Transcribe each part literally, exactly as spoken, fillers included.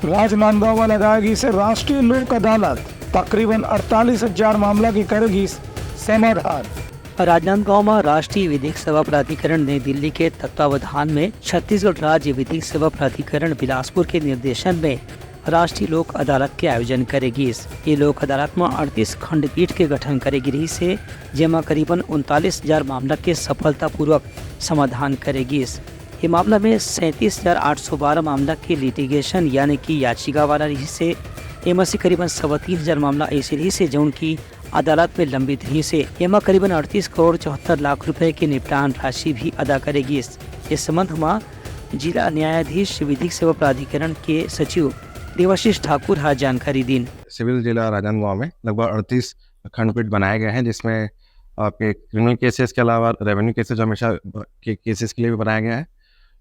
राजनांदगांव में लगाए गिस राष्ट्रीय लोक अदालत, तकरीबन अड़तालीस हजार मामला के करे गिस समाधान। राजनांदगांव में राष्ट्रीय विधिक सेवा प्राधिकरण नई दिल्ली के तत्वावधान में छत्तीसगढ़ राज्य विधिक सेवा प्राधिकरण बिलासपुर के निर्देशन में राष्ट्रीय लोक अदालत के आयोजन करे गिस। ये लोक अदालत में अड़तीस खंडपीठ के गठन करे गिस हे, जेमा करीबन उनतालीस हजार मामला के सफलतापूर्वक समाधान करे गिस। ये मामला में सैंतीस हजार आठ सौ बारह मामला के लिटिगेशन यानी कि याचिका वाला रहिस हे। एमा से करीबन सवा तीन हजार मामला ऐसे रहिस हे, जौन की अदालत में लंबित रहिस हे। एमा करीबन अड़तीस करोड़ चौहत्तर लाख रुपए के निपटान राशि भी अदा करे गिस। इस संबंध में जिला न्यायाधीश विधिक सेवा प्राधिकरण के सचिव देवाशीष ठाकुर हा जानकारी दीन। सिविल जिला राजनांदगांव में लगभग अड़तीस खंडपीठ बनाए गए हैं, जिसमें आपके क्रिमिनल केसेस के अलावा रेवेन्यू केसेस हमेशा के केसेस के लिए भी बनाया गया है।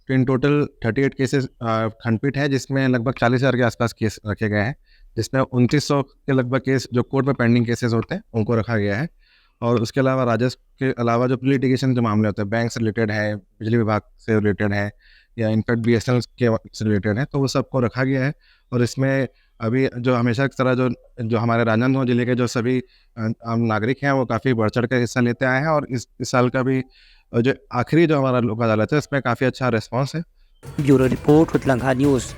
तो इन टोटल थर्टी एट केसेस खंडपीठ है, जिसमें लगभग चालीस हजार के आसपास केस रखे गए हैं, जिसमें उनतीस सौ के लगभग केस जो कोर्ट में पेंडिंग केसेस होते हैं, उनको रखा गया है। और उसके अलावा राजस्व के अलावा जो प्री लिटिगेशन के मामले होते हैं, बैंक से रिलेटेड है, बिजली विभाग से रिलेटेड है, या इनफैक्ट बी एस एन एल के से रिलेटेड है, तो वो सबको रखा गया है। और इसमें अभी जो हमेशा की तरह जो जो हमारे राजनांदगांव जिले के जो सभी अ, आम नागरिक हैं, वो काफ़ी बढ़ चढ़ कर हिस्सा लेते आए हैं और इस इस साल का भी अ, जो आखिरी जो हमारा लोक अदालत है, इसमें काफ़ी अच्छा रिस्पॉन्स है। Bureau report, Utlangha news.